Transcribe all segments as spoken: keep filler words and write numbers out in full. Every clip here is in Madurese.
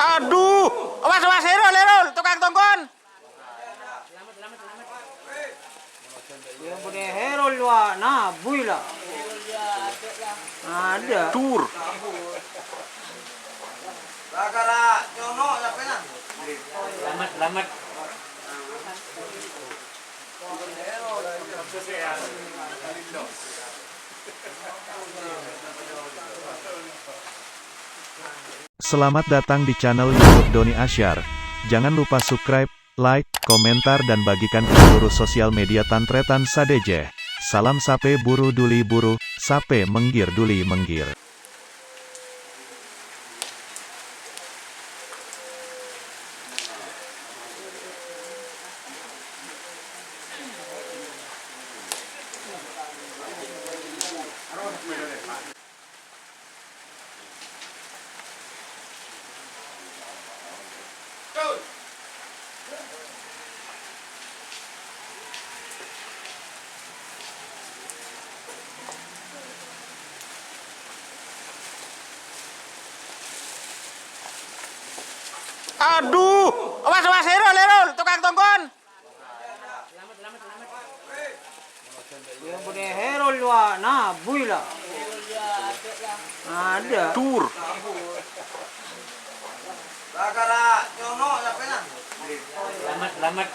Adhu! Awas, awas, Herol, Herol, tokang tongkon! Yang punya Herol wa nabuy la. Ada. Tur. Selamat, selamat. Selamat datang di channel YouTube Doni Asyar. Jangan lupa subscribe, like, komentar, dan bagikan ke seluruh sosial media tan-tarètan sadhâjâ. Salam sapè buru dhuli buru, sapè mèngghir dhuli mèngghir. Adhu! Awas, awas, Herol, Herol, tokang tongkon! Yang punya Herol wa nabuy la. Ada. Tur. Selamat, selamat.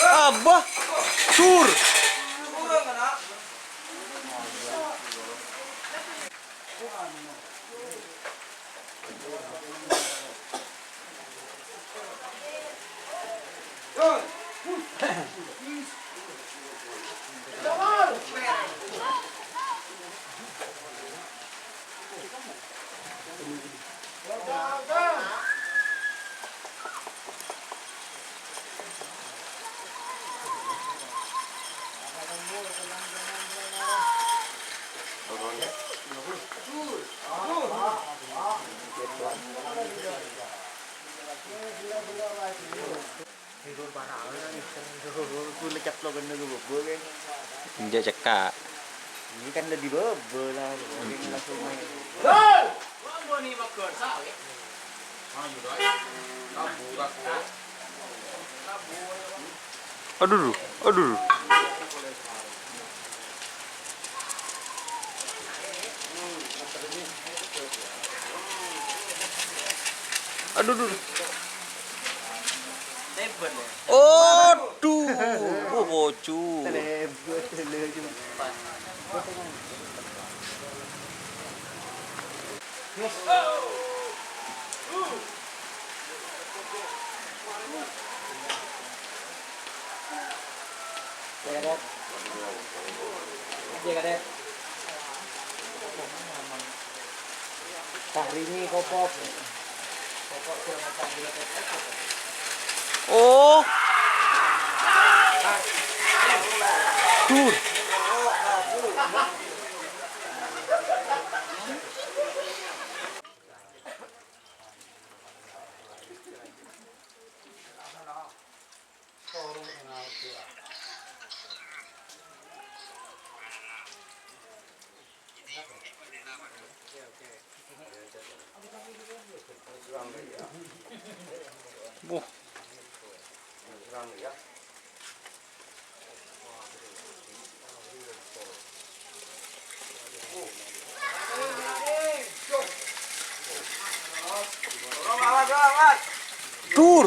Abah, sur. Enjâ' cekka'. Ini kan udah dibobol lah, langsung main. Adhu, adhu. Adhu, adhu. Adhu. Oh, bocor. Oh. Dur. Buh. Dur.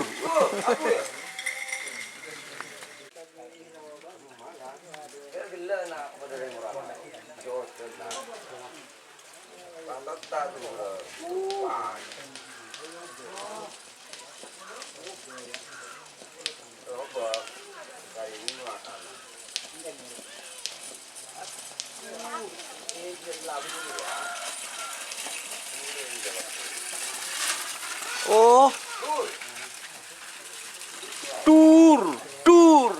Oh. Dur, dur.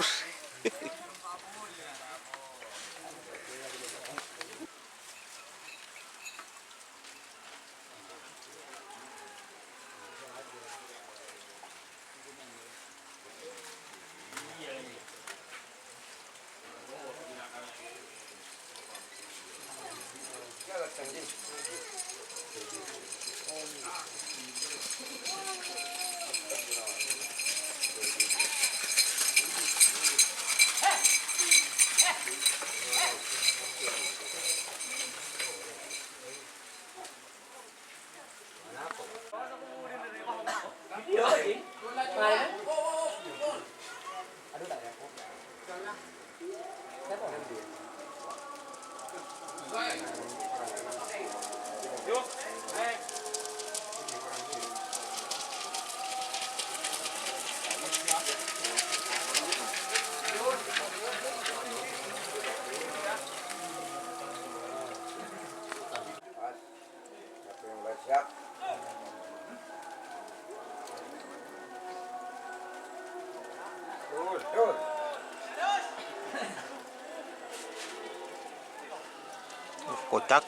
Kocak.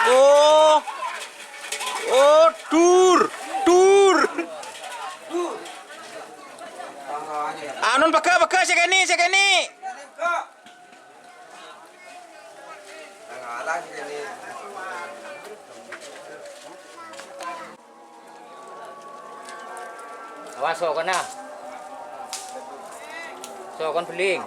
Oh. Oh, dur, dur. Anun pegghâ', pegghâ', sè kènè', sè kènè'. Awas, sokona. Sokon beling.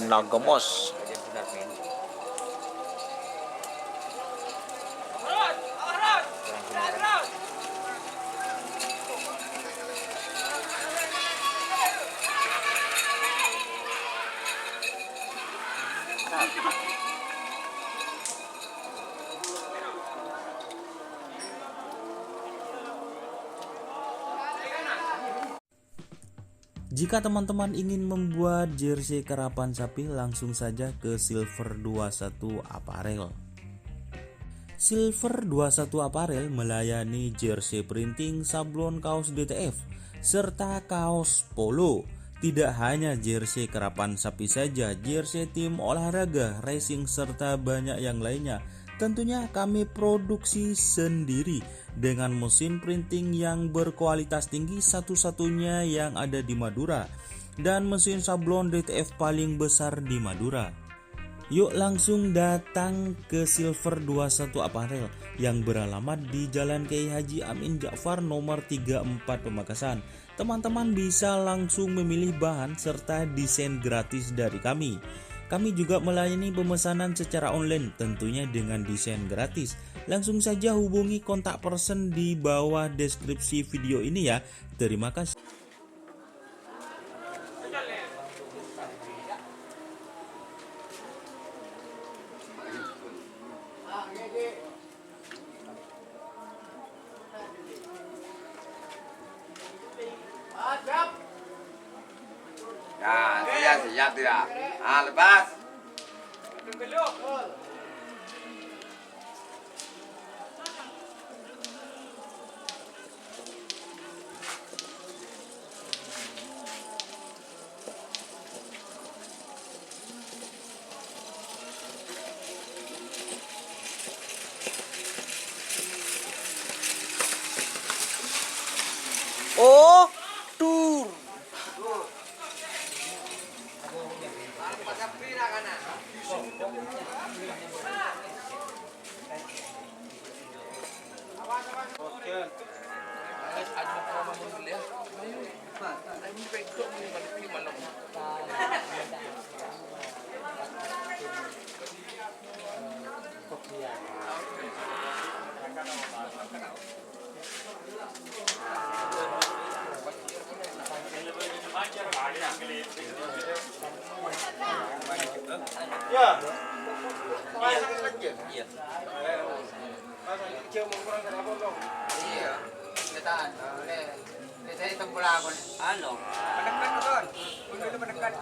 Naga Mos. Jika teman-teman ingin membuat jersey Karapan Sapi, langsung saja ke Silver dua satu Apparel. Silver dua satu Apparel melayani jersey printing, sablon, kaos D T F, serta kaos polo. Tidak hanya jersey Karapan Sapi saja, jersey tim olahraga, racing, serta banyak yang lainnya. Tentunya kami produksi sendiri dengan mesin printing yang berkualitas tinggi, satu-satunya yang ada di Madura, dan mesin sablon D T F paling besar di Madura. Yuk langsung datang ke Silver dua satu Apparel yang beralamat di Jalan Kiai Haji Amin Ja'far nomor tiga empat Pamekasan. Teman-teman bisa langsung memilih bahan serta desain gratis dari kami. Kami juga melayani pemesanan secara online, tentunya dengan desain gratis. Langsung saja hubungi kontak person di bawah deskripsi video ini ya. Terima kasih. Ya, siap, siap, siap. Ah, lepas. Oh, dur. Ya. Iya. Iya, kelihatan. Anu. Menekan, Ton. Pun dulu menekan.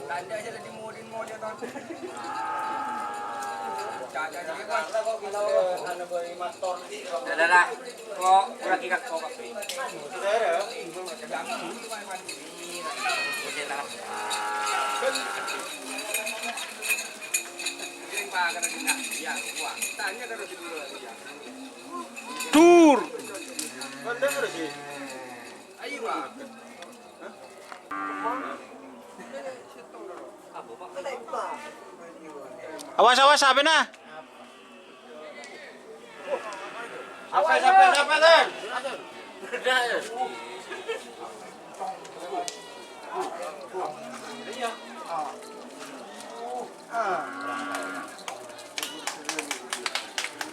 Tanda aja lagi modin-modin, Ton. Dah, dah, dah. Kok lagi kakko kabbhi. Dur. Awas, awas, apa nah? Sampai, sampai, sampai, Tan.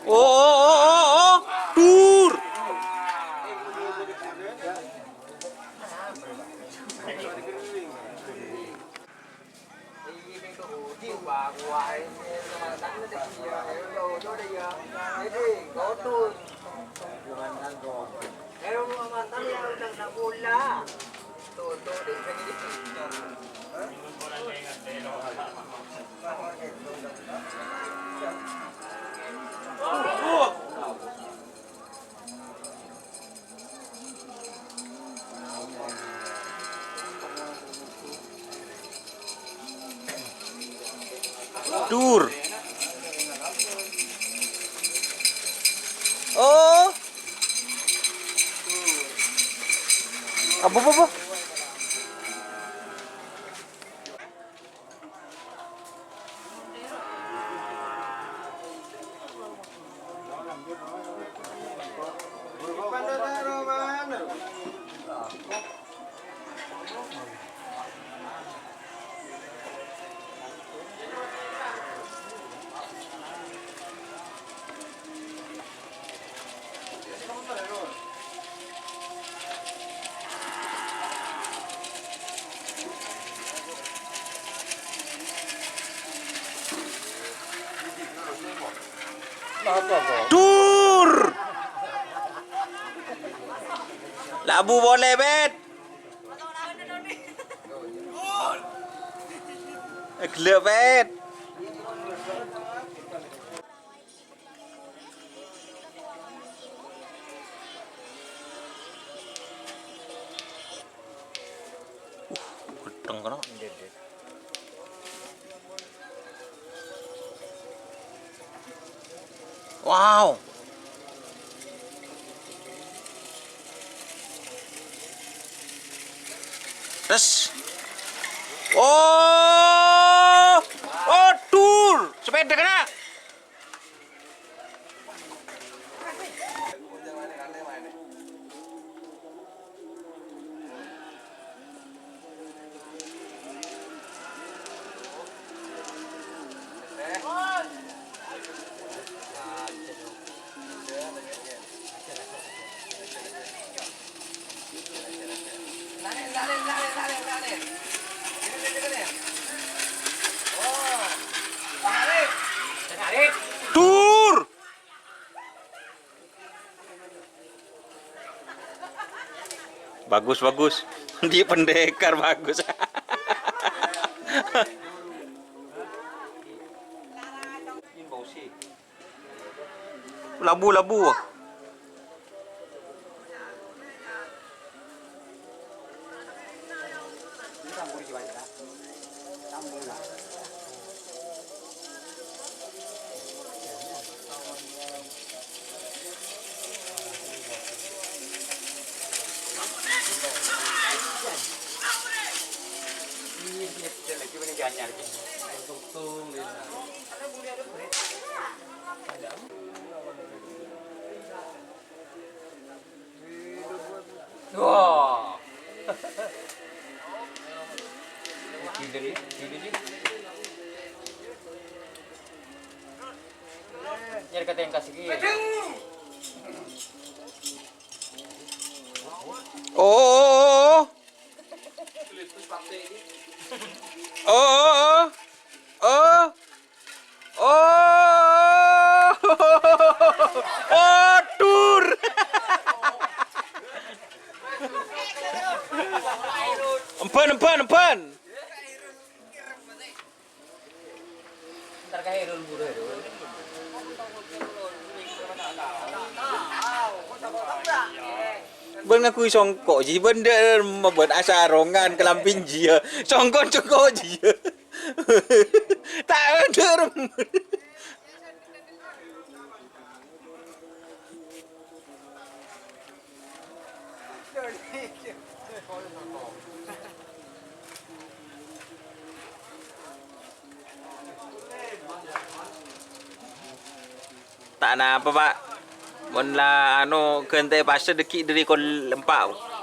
Oh, oh, oh, oh, oh. Dur. Dur. Oh. Apa, apa, apa? Dur! Labu boleh, Bet. Gellâ', Bet. Uh, gedheng kèna. Wow. Terus. Oh. Oh, dur. Sepeda kèna. Dur! Bagus, bagus. Di pendekar bagus. Labu, labu. Wah. Gila nih, gila nih. Nyari kata yang kasih gini. Oh, oh, oh, oh. Oh, oh, oh. Oh. Oh, dur. Emban, emban, emban. Bân ngangguy songko', jhi, bân dâ' remma bân asarongan kalambhi jiyâ. Songko', songko' jiyâ. Ta' dâ' remma. Ta' napa, Pa'. Mon la, anu, ghântè pasa dhâggi' dhâri kol empa'.